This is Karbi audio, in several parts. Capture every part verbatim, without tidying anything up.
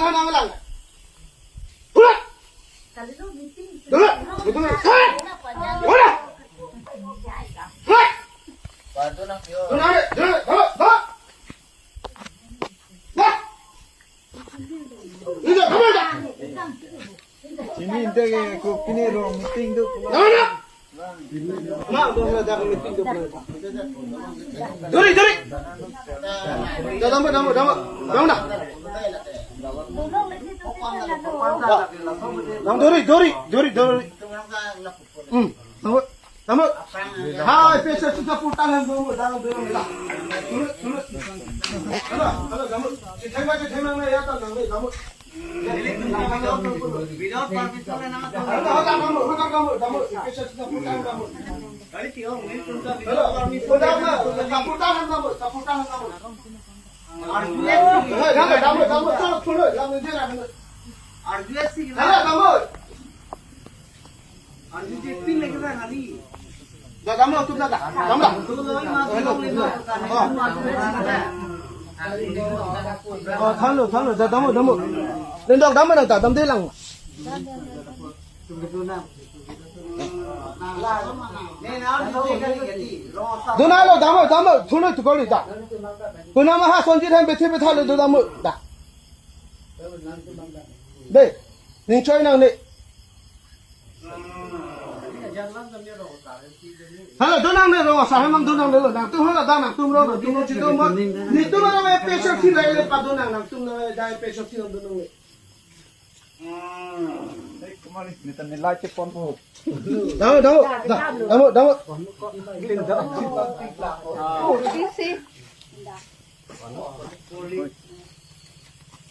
Nang lang. Hula. Hula. Hula. Hula. Hula. Hula. Hula. Hula. Hula. Hula. Hula. Sini inte ke ko pini rong meeting do. Nana. Ma, dong na dak meeting do. Duri, duri. Da, dam, dam, dam, dam, da. Dam, duri, duri, duri, duri. Hmm. Dam, dam. Ha, pesa sudah putang yang dong, dong, dong, dong. Duri, duri. Halo, halo, dam. Citheng ma, citheng nang ya ta, dam, dam. Da, dam, dam, dam, dam. Oh. Oh, thanlo, thanlo, da, dam, dam. Lendok dam, da, dam, de lang. Dona lo, dam, dam, thuno tukoli da. Kuna maha sonjit han bethi bethalo do dam, da. De, ning choi nangne. Halo, donangne rong asar hemang donangne lo, nangtum halo da nangtum rong, nangtum rong chidom mo. Netum rong APHLC le le padonang, nangtum rong da APHLC rong donangne. Hei, kemari, netum ne like pon po. Dam, dam, da, dam, dam. Oh, sisi.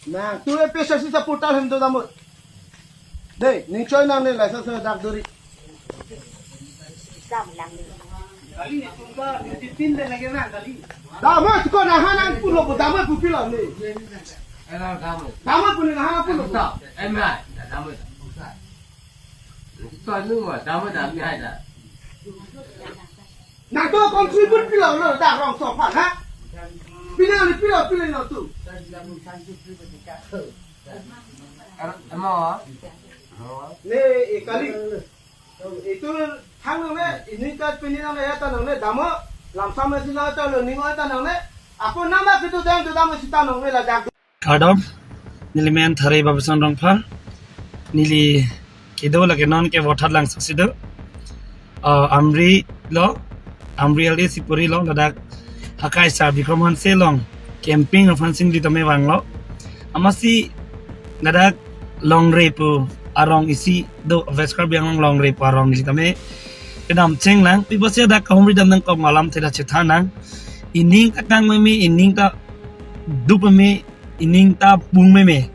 Nangtum APHLC supporter hem do dam. De, ning choi nangne lason sa dak duri. Dam, ko na hanan pulo ko dam pu pilo ne. Dam pu ne hanan pulo ko. Nangtum contribute pilo lo da rong so aphan ha. Pini ani pilo pilo nangtum. Emo. Ne, e kali. Itu thang nangne, ini ka pini nangne ya ta nangne dam, lamsam si na ta lo ning ta nangne. Ako nama kitu dam tu dam sita nangne la jak. Kardom, neli men Thare Babison Rongphar, neli kedo lake non ke Vothatlangso si do. Ah, Amri lo, Amri alde Sipori lo, ladak hakai sar Bikram Hanse along camping aphan si neli tame vanglo. Amatsi ladak Longre pu arong isi do, West Karbi Anglong Longre pu arong neli tame kedam chenglang, pi pusi dak kahumri dam nangkok ma alamthe ta chethan nang. Ining ta kang meme, ining ta dup meme, ining ta pung meme.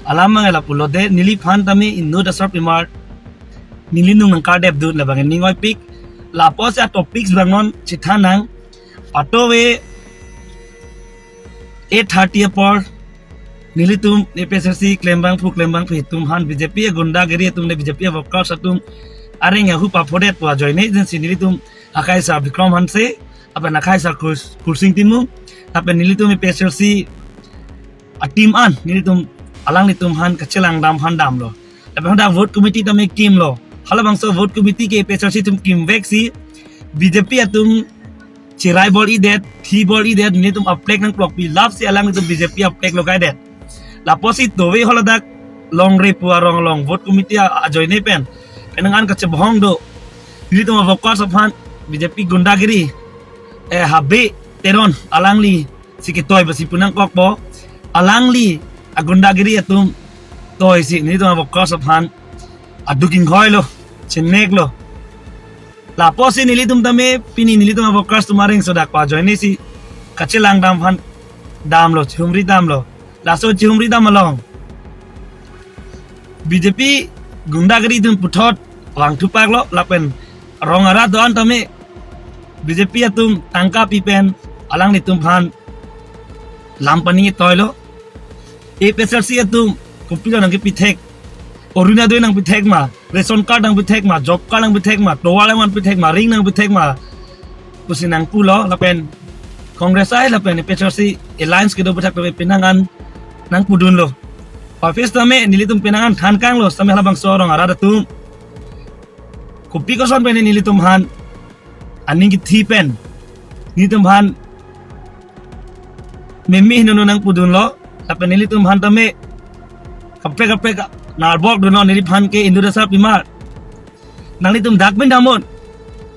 Alam mang ela pulote neliphan tame inut asarpimar neli nung nangkardep dun labang ning oipik. Lapusi atopics abang non chethan nang. Patowe eight thirty apor nelitum APHLC klembangphu klembangpi atum han BJP agundagiri atum le BJP workers atum areng ahu paphodet pu ajoine agency nelitum hakai sar Bikram Hanse, lapen hakai sar Kur-, Kursing Timung, lapen nelitum APHLC a-team an, nelitum alanglitum han kachelang dam aphan damlo. Lapen hadak vote committee tame kimlo. Halabangso vote committee ke APHLC atum kimvek si BJP atum cherai bor-idet, thi bor-idet, nelitum a-flag nangplokpi, lap si alanglitum BJP a-flag lokaidet. Lapusi towe haladak Longre pu arong along vote committee a-, ajoine pen, penang an kachebohong do. Nelitum a-workers aphan BJP gundagiri, eh, Habe Teron alangli si ketoi pusi pu nangkokpo, alangli agundagiri atum toi si nelitum a-workers aphan aduk inghoilo, cheneklo. Lapusi nelitum tame pini nelitum a-workers atum areng sodak pajoine si kachelang dam aphan damlo, chihumri damlo. Laso chihumri dam along BJP gundagiri atum puthot vangthupaklo, lapen rong arat do-an tame BJP atum tangka pi pen alanglitum aphan lam pani toilo. APHLC atum kopilo nangkepithek, Orunodoi nangpithek ma, ration card nangpithek ma, job card nangpithek ma, tovar nangpithek ma, ring nangpithek ma pusi nangpulo, lapen Congress ai lapen APHLC alliance kedo puthak lapen penang an nangpudunlo. Office tame nelitum penang an than kanglo, tame halabangso arong arat atum kopi koson pen nelitum aphan aning kithi pen, nelitum aphan meme heno nang pudunlo, lapen nelitum aphan tame kaprek kaprek narbok dunlo, neliphan ke inut asarpimar. Nanglitum dak pen damnon.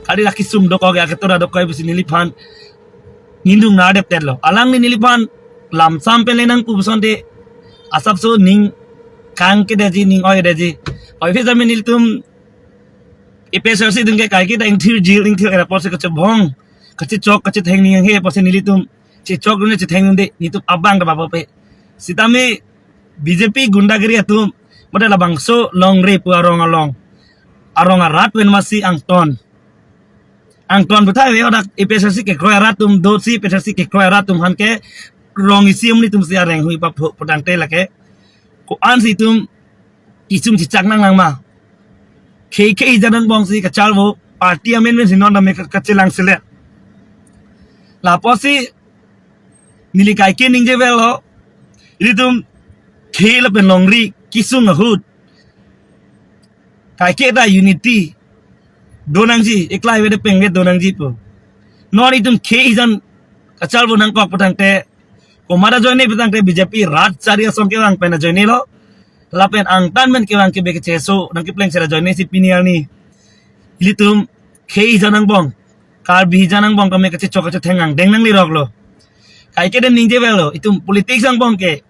Kali laki sum dokok ya, ketora dokok pusi neliphan ningdung nardep tetlo. Alangli neliphan lamsam pen le nangpu pusonte asapso ning kangkedetji, ning oidetji. Office tame nelitum A P H L C atum ke kaike ta ingthir jil, ingthir era apotsi kachebong, kachechok, kachetheng ning he apotsi nelitum chechokdunde, chethengdunde, nelitum abang ta bapo pe. Sitame B J P gundagiri atum, mate labangso Longri pu arong along, arong arat pen masi angton, angton puthai ve odak A P H L C kekroi arat atum dosi, A P H L C kekroi arat atum aphan ke rong isi um nelitum si areng hui papho putangte lake ko-ansi itum isum chichak nang nang ma. Khei khei jan angbongsi kacharvo, party amendment si non tame ka-, kachelang selet. Lapusi neli kaike ningje verlo, ilitum khei lapen Longri kesung ahut kaike ta unity do nangji, eklai vede pengvet do nangji pu. Non itum khei jan kacharvo nangkok putangte, komat ajoine putangte B J P rat chari asong kevang pen ajoinelo. Lapen angtan pen kevang kebe kecheso nangkepleng sera ajoine si pini arni ilitum khei jan angbong, Karbi jan angbong tame kachechok kachetheng angdeng nangliroklo. Kaike den ningje verlo, itum politics angbong ke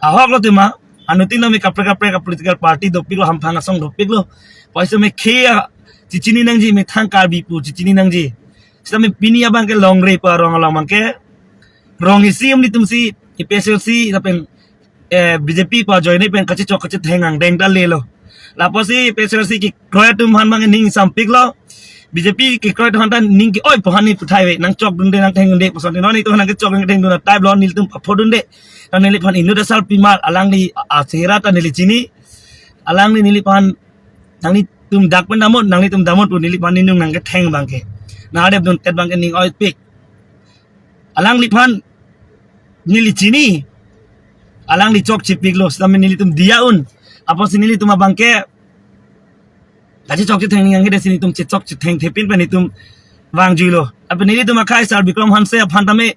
ahoklo tema, anuttin tame kaprek kaprek a political party dopiklo, hamphang asong dopiklo. Puvoiso me khei chichini nangji, methang Karbi pu chichini nangji. Sitame pini abang ke Longri pu arong along abang ke rong isi um nelitum si A P H L C lapen eh, B J P pu ajoine pen kachechok kachetheng angdeng ta lelo. Lapusi A P H L C kekroi atum aphan abang ning sampiklo. B J P kekroi atum aphan ta ning ke-oi pu aphan ni puthai ve, nangchokdunde, nangthengdunde puson, non itum nangkechok nangthengdun a-type lo, nelitum paphodunde. Non neliphan inut asarpimar, alangli a-, achehra ta neli chini. Alangli neliphan nanglitum dak pen damnon, nanglitum damnon pu neliphan ningdung nangketheng abang ke, nardepdun tet abang ke ning oipik. Alangliphan neli chini, alangli chokchipiklo, sitame nelitum diya un. Apotsi nelitum abang ke kachechok chetheng ning angke desi nelitum chechok chethengthepin pen nelitum vangjuilo. Apot nelitum akhai Sar Bikram Hanse aphan tame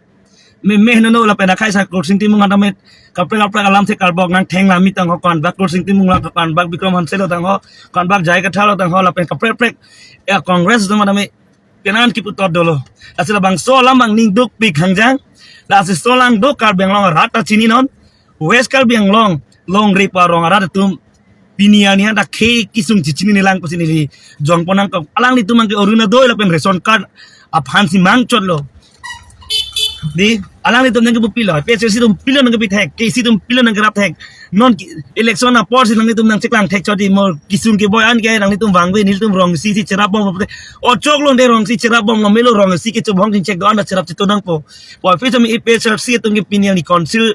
meme heno no, lapen akhai Sar Kursing Timung aphan tame kaprek kaprek alamthe karbok nangtheng, la mitang ho, ko-anbak Kursing Timung lo, ko-anbak Bikram Hanse lo tang ho, ko-anbak J I Kathar lo tang ho, lapen kaprek kaprek, ya, Congress atum tame penang an kipu tot dolo. Lasi labangso alam abang ning dukpik hangjang. Lasi laso lang do Karbi Anglong arat ta chini non. West Karbi Anglong, Longri pu arong arat atum pini arni anta khei kesung chichinine lang pusi neli jongpon nangkok. Alanglitum abang ke Orunodoi lapen ration card aphansi mangchotlo. Di, alanglitum nangkepu pilo, P H L C atum pilo nangkepi thek, K C atum pilo nangkerap thek. Non ki-, election aporsi nanglitum nangcheklang thekchot di, mo kesung keboi an ke nanglitum vangve, nelitum rong isi si cherapbomlo. O choklo de, rong isi cherapbomlo, melo rong isi kechobong chingchek do-an ta cherap chetu nangpo. Puvoiphit tame A P H L C atum ke pini arni council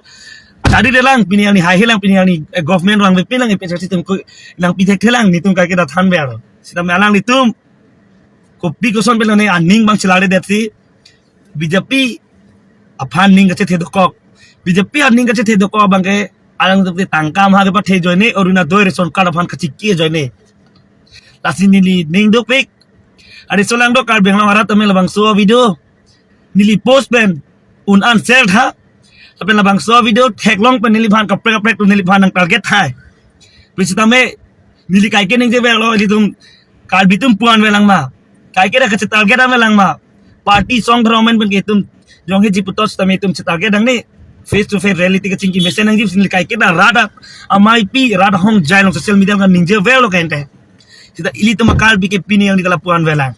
chari le lang, pini arni haihe lang, pini arni, eh, government vangvepi lang, A P H L C atum ko nangpi thekthe lang, nelitum kaike ta thanver. Sitame alanglitum kopi koson pen lone aning abang chelarledetsi B J P aphan ning kachethe dokok. B J P aphan ning kachethe dokok abang ke alangtum te tangka maha kepathe ajoine, Orunodoi ration card aphan kachiki ajoine. Lasi neli ning dukpik. Ari laso lang do Karbi Anglong arat tame labangso video neli post pen un-an share tha. Lapen labangso video theklong pen neliphan kaprek kaprek atum neliphan nang target thai. Pusi tame neli kaike ningjeverlo, ilitum Karbi atum puan velang ma, kaike ta kachetarget an velang ma. Party song thromen pen ke itum jonghe jiputot sitame itum chetarget nangne. Face to face rally ti kachingki mesen nangji, neli kaike ta rat ameipi, rat ahongjai along social media kan ningjeverlo kente. Sita ilitum a-Karbi ke pini arni ta lapu-an velang.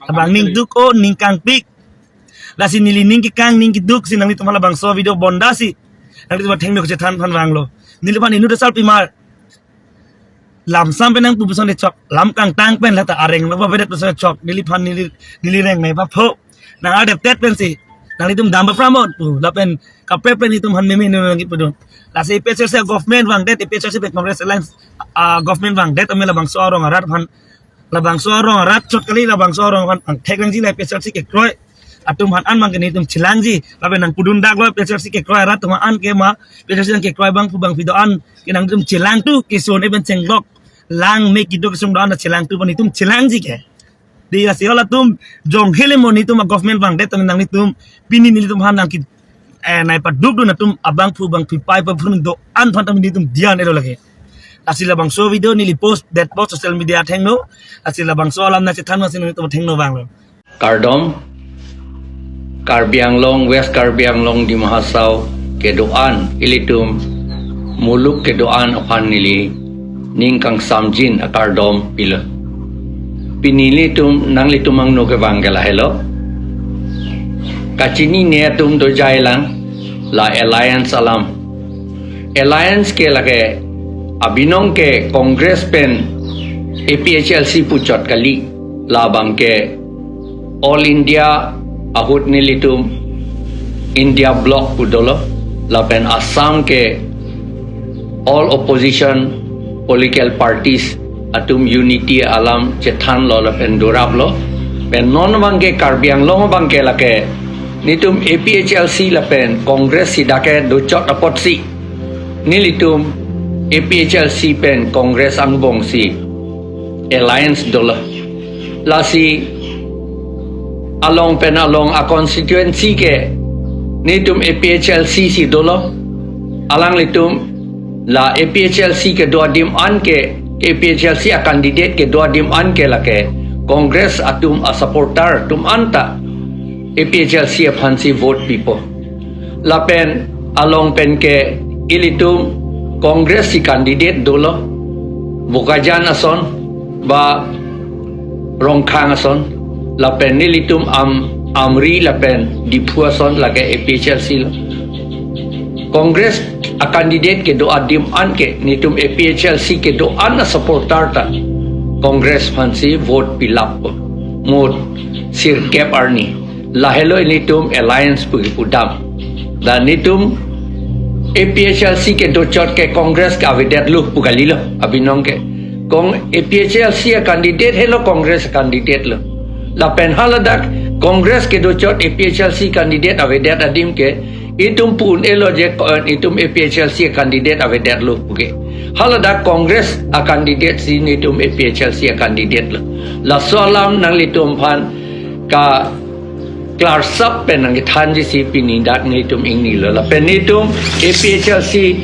Abang ning duk o, ning kangpik. Lasi neli ning kekang, ning keduk si nanglitum halabangso video bonda si nanglitum athengno kachethan aphan vanglo. Neliphan inut asarpimar lamsam pen nangpu puson de chok, lam kangtang pen lata areng lo babedet puson chok, neliphan neli, neli reng ne bapho. Nang adep tet pensi nanglitum dam bapramon pu lapen kaprek pen itum aphan meme no nangji pudun. Lasi A P H L C government vangdet, A P H L C pen Congress Alliance, ah, government vangdet tame labangso arong arat aphan, labangso arong arat chot kali, labangso arong aphan pangthek nangji, la A P H L C kekroi. atum aphan an abangke nelitum chelangji. Lapen nangpudun daklo APHLC kekroi arat atum an ke ma, APHLC nangkekroi abangphu abangphi do-an ke nangtum chelangthu, keso-un pen chenglok lang me kedo kesung do-an chelangthu pu nelitum chelangji ke. Dei, lasi halatum jong hele mo nelitum a-government vangdet tame nanglitum pini nelitum aphan nangki, eh, nangpadukdun atum abangphu abangphi pai paphun do-an aphan tame nelitum dhyan-elo lake. Lasi labangso video neli post detpo social media athengno. Lasi labangso alam nangchethan nangsi nelitum athengno vanglo. Kardom, Karbi Anglong, West Karbi Anglong, Dima Hasao kedo-an, ilitum muluk kedo-an aphan neli ning kangsamjin akardom pilo. Pini nelitum, nanglitum angno kevang ke lahelo. Kachinine atum dojailang, la alliance alam. Alliance ke lake abinong ke Congress pen APHLC puchot kali, labang ke All India ahut nelitum India Bloc pu dolo, lapen Assam ke all opposition political parties atum unity alam chethanlo lapen doraplo. Pen non abangke Karbi Anglong abangke lake nelitum APHLC lapen Congress si dak ke dochot apotsi nelitum APHLC pen Congress angbongsi alliance dolo. Lasi along pen along a-constituency ke nelitum APHLC si dolo. Alanglitum la APHLC kedo adim an ke, APHLC a-candidate kedo adim an ke lake Congress atum a-supporter atum anta APHLC aphansi vote pipo. Lapen along pen ke ilitum Congress si candidate dolo, Bokajan ason ba Rongkhang ason, lapen nelitum Am-, Amri lapen Diphu ason lake APHLC lo. Congress a-candidate kedo adim an ke nelitum APHLC kedo-an a-supporter ta Congress aphansi vote pilappo. Mut sirkep arni. Lahelo nelitum alliance pu kipudam. Dan nelitum APHLC kedochot ke Congress ke avedetlo pu kalilo abinong ke. Kong APHLC a-candidate helo Congress candidate lo. Lapen haladak Congress kedochot APHLC candidate avedet adim ke itum pu un-elo je, eh, itum APHLC candidate avedetlo puke. Haladak Congress a-candidate si nelitum APHLC a-candidate lo. Laso alam nanglitum aphan ka klarsap pen nangkethanji si pini dak nelitum ingnilo. Lapen nelitum APHLC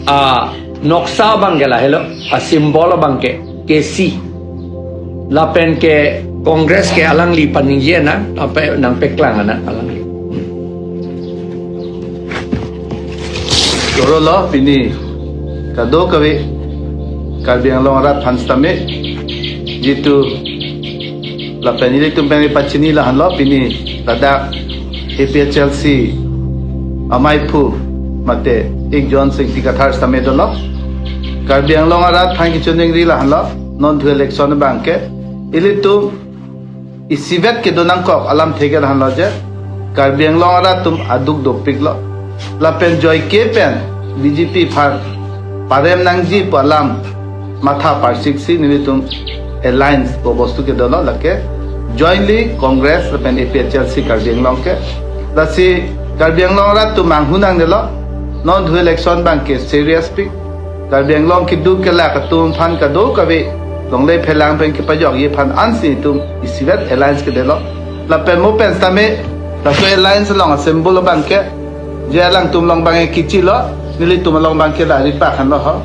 a-noksa abangke lahelo, a-symbol abangke K C. Lapen ke Congress ke alangli paningje na, apa nangpeklang na alangli. Lorolo pini kadokave Karbi Anglong arat aphan sitame, jitu lapen ilitum pen pachini lahenlo pini ladak APHLC amaiphu mate Ekjon Sing Ingti Kathar sitame dolo. Karbi Anglong arat aphan kachiningri lahenlo, non thu election abangke ilitum isivet kedo nangkok alamthe ke lahenlo je, Karbi Anglong arat atum aduk dopiklo. Lapen joike pen BJP aphan parem nangji pu alam matha parsiksi nelitum alliance pu bostu ke dolo, lake jointly Congress lapen APHLC Karbi Anglong ke. Lasi Karbi Anglong arat atum manghu nangnelo, non thu election abangke serious pik. Karbi Anglong keduk kelak atum aphan kadokave longle phelang pen kepajokji aphan ansi itum isivet alliance kedelo. Lapen mo pen sitame laso alliance along a-symbol abangke je alangtum along abangke kechilo, nelitum along abangke la ripak henlo ho.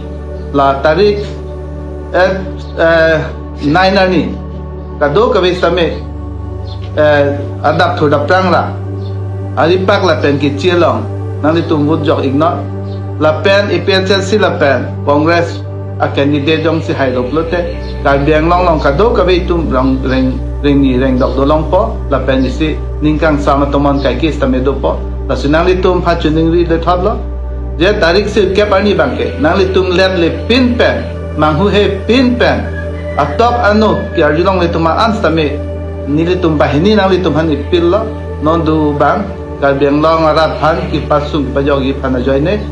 La tarik, eh, eh, nine arni kadokave sitame, eh, adap thur dapprang ra aripak lapen kechi along nanglitum vote jok iknon. Lapen APHLC lapen Congress a-candidate jongsi hailo pulote Karbi Anglong along kadokave itum rong reng rengni rengdok dolongpo, lapen isi ning kangsam atomon kaike sitame dopo. Lasi nanglitum aphan chiningri dethotlo je tarik sirkep arni abangke nanglitum letle pinpen, manghuhe pinpen, atok ano ke-arjulongle atum an sitame nelitum banghini nanglitum aphan ipillo. Non do abang Karbi Anglong arat aphan kepasung kepajokji aphan ajoine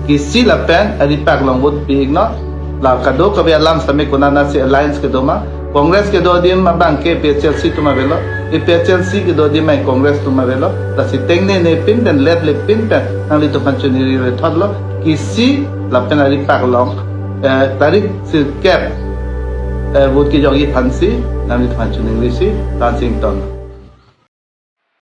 kisi lapen aripak along vote pi iknon. La kadokave alam sitame konatsi alliance kedo ma, Congress kedo adim abangke APHLC atum avelo. APHLC kedo adim ai Congress atum avelo, lasi tengnene pin pen, letle pin pen nanglitum aphan choningri thotlo, kisi lapen ari paklong, eh, tarik sirkep, eh, vote kejokji aphansi nanglitum aphan choningrisi, la-an si ingtonlo.